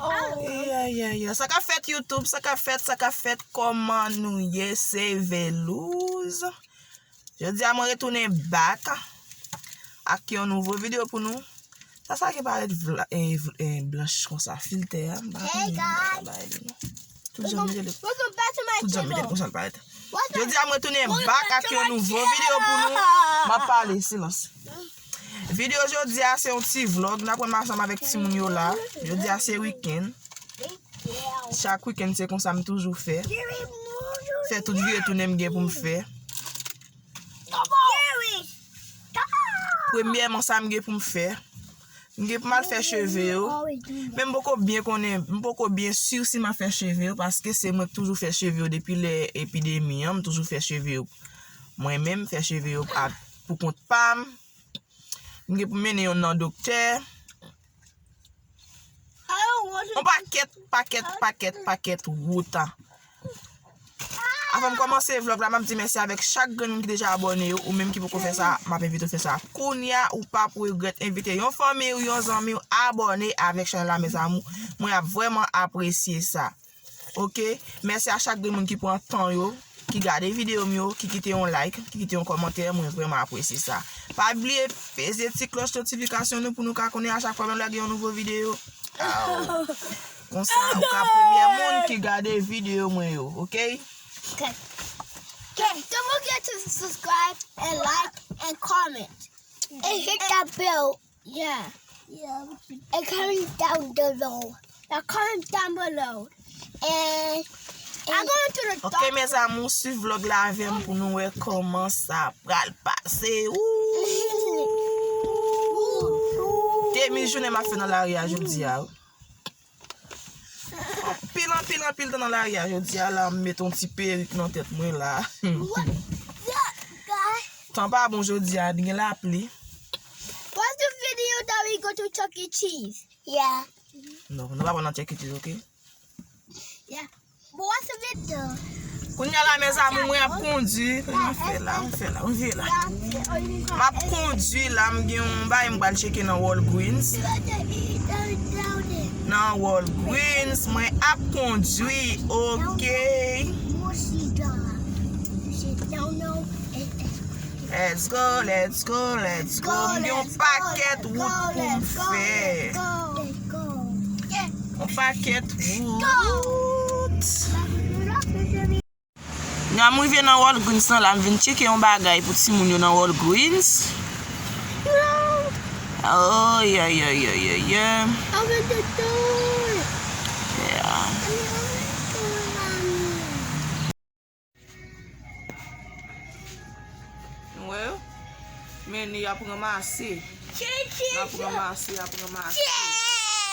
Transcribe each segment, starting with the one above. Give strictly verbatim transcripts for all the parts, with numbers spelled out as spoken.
Ya, ya, ya. Sa k ap fèt YouTube, sa k ap fèt, sa k ap fèt, kòman nou ye, se Velouz. Jodi a mwen retounen back ak yon nouvo videyo pou nou. Sa, sa ki parèt vla- eh, vl- eh, blanch konsa, filtè a, m pa konnen bagay li non. Tout jan m rele, tout jan m rele konsa l parèt. Jodi a mwen retounen back ak yon nouvo videyo pou nou. M ap pale, silans. Videyo jodi a se yon ti vlog, n ap wè m ansanm avèk timoun yo la. Jodi a se wikenn. Chak wikenn se konsa m toujou fè. Fè tout vire tounen m gen pou m fè. Premyèman, sa m gen pou m fè. M gen pou m al fè cheve yo. Men m poko byen konnen, m poko byen si si m ap fè cheve yo, paske se mwen k toujou fè cheve yo depi lè epidemi an, m toujou fè cheve yo. Mwen menm, fè cheve yo a, pou kont pa m. M gen pou m mennen yon nan doktè. Yon pakèt, pakèt, pakèt, pakèt wout. Avan m kòmanse vlog la, m ap di mèsi avèk chak grenn moun ki deja abòne yo. Ou menm ki poko fè sa, m ap envite w fè sa kounye a. Ou p ap regrèt. Envite yon fanmi w, yon zanmi w abòne avèk chanèl la, mes amours. Mwen ap vrèman apresye sa. Oke? Mèsi a chak grenn moun ki pran tan yo, ki gade videyo m yo, ki kite yon like, ki kite yon kòmantè. Mwen vrèman apresye sa. Pa bliye peze ti klòch notifikasyon nou pou nou ka konnen a chak fwa m lage yon nouvo videyo. Aw. Konsa, ou ka premyè moun ki gade videyo mwen yo, oke? Okay. Okay. Don't forget to subscribe and like and comment. And hit that bell. Yeah. Yeah. And comment down below. Now comment down below. And, and I'm going to the Ok, mes amours, swiv vlog la avè m pou nou wè kòman sa pral pase. Ooh. Demi jounen m ap fè nan lari a jodi a. Anpil, anpil, anpil tan nan lari a jodi a la, m met yon ti perik nan tèt mwen la. Tan pa bon jodi a, gen lapli. What's the video that we go to Chuck E. Cheese? Yeah. Non, nou pa pral nan Chuck E. Cheese, oke? Yeah. But what's the video? Kounye a la, mes amours, mwen ap kondui. Mwen fè la, mwen fè la, mwen fè la. M ap kondui la, m gen yon bagay m pral tcheke nan Walgreens. Nan Walgreens, mwen ap kondui, oke? Let's go, let's go, let's go. M gen yon pakèt wout pou m fè. Yon pakèt wout. Nan m rive nan Walgreens nan la, m vin tcheke yon bagay pou timoun yo nan Walgreens. Oh, yeah, yeah, yeah, yeah, yeah. Yeah. Nou wè yo? Men y ap ranmase. Y ap ranmase, y ap ranmase.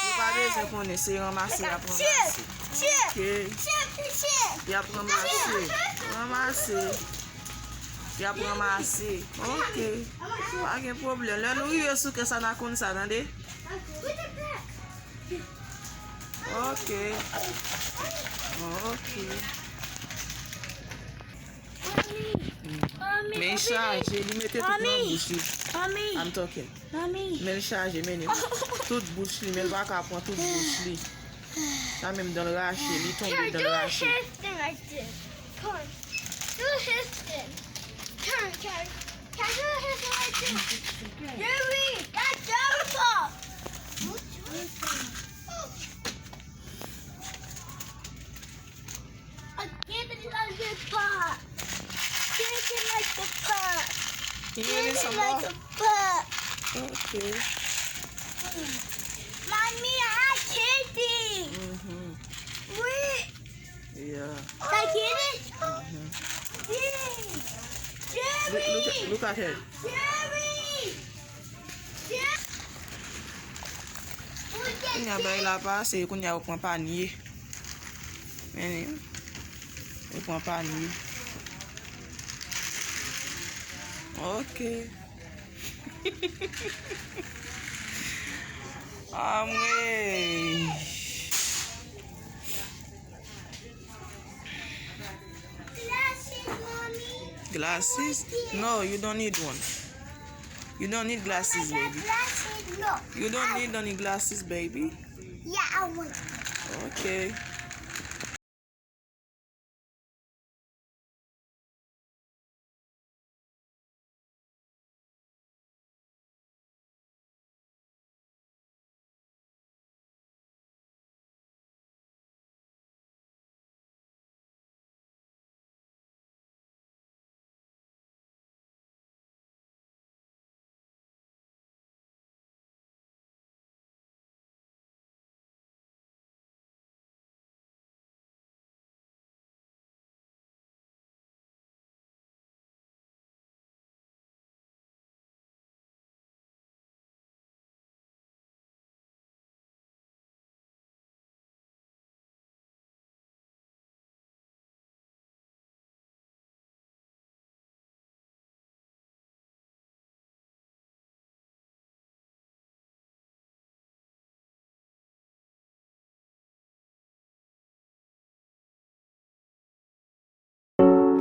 Nou pa bezwen konnen, se ranmase y ap ranmase. Ok. Y ap ranmase. Ranmase. Y ap ranmase. Ok. Pa gen pwoblèm. Lè nou rive sou kè sa, n a konn sa, tande? Ok. Ok. Men chaje, li mete tout nan bouch li. I'm talking. Men l chaje, men li. Tout bouch li, men l pa ka pran tout bouch li. Sa menm dan l rache, li tonbe dan l rache. Come on. Do his thing. Come on, Carrie. Can I do his thing like this? Jerry, that's Jericho. I can't like the pot. Can't like the pot. Can you hear me some more? Okay. Mommy, I can't eat. Mm-hmm. Wait. Yeah. Can I get it? Mm-hmm. Jerry! Look, look, look at her. Jerry! Jerry! Kounye a bay la pase, kounye a yo pran panye. Men, yo pran panye. Ok. Anmwey. Glasses? No, you don't need one. You don't need glasses, baby. You don't need any glasses, baby. Yeah, I want. Ok.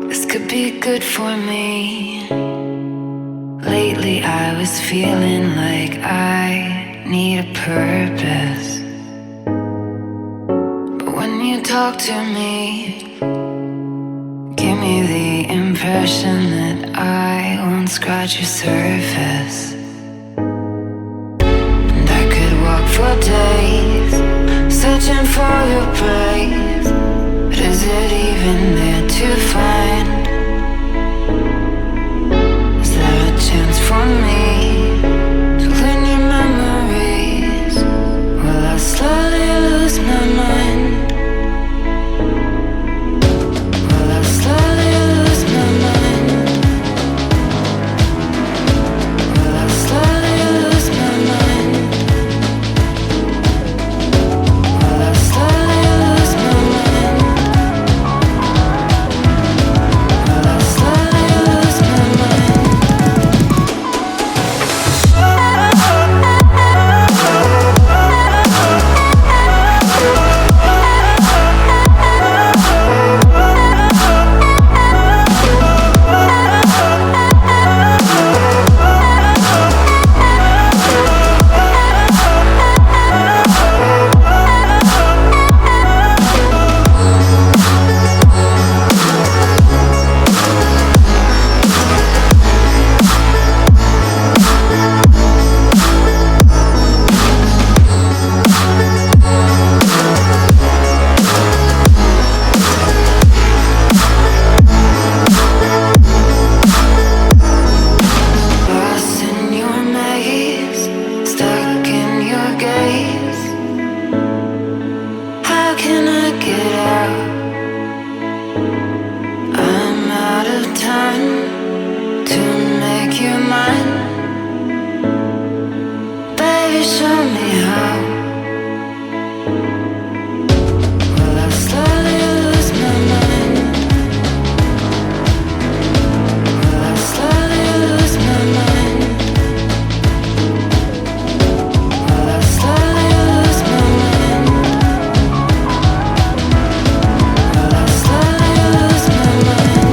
This could be good for me. Lately, I was feeling like I need a purpose. But when you talk to me, give me the impression that I won't scratch your surface. And I could walk for days, searching for your praise. But is it even there to find? Is there a chance for me to learn your memories? Will I slowly lose my mind? Will I slowly lose my mind? Will I slowly lose my mind? Will I slowly lose my mind? Will I slowly lose my mind? Lost in your maze, stuck in your gaze. How can I get out? I'm out of time to make you mine. Baby, show me how. Will I slowly lose my mind? Will I slowly lose my mind? Will I slowly lose my mind? Will I slowly lose my mind?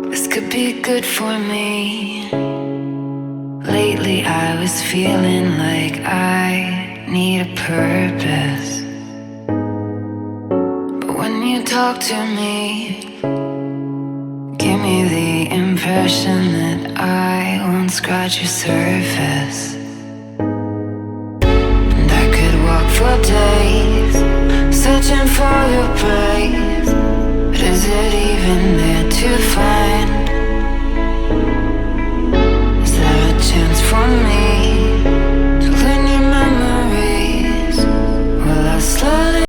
This could be good for me. Lately, I was feeling like I need a purpose. But when you talk to me, give me the impression that I won't scratch your surface. And I could walk for days, Searching for your praise, but is it even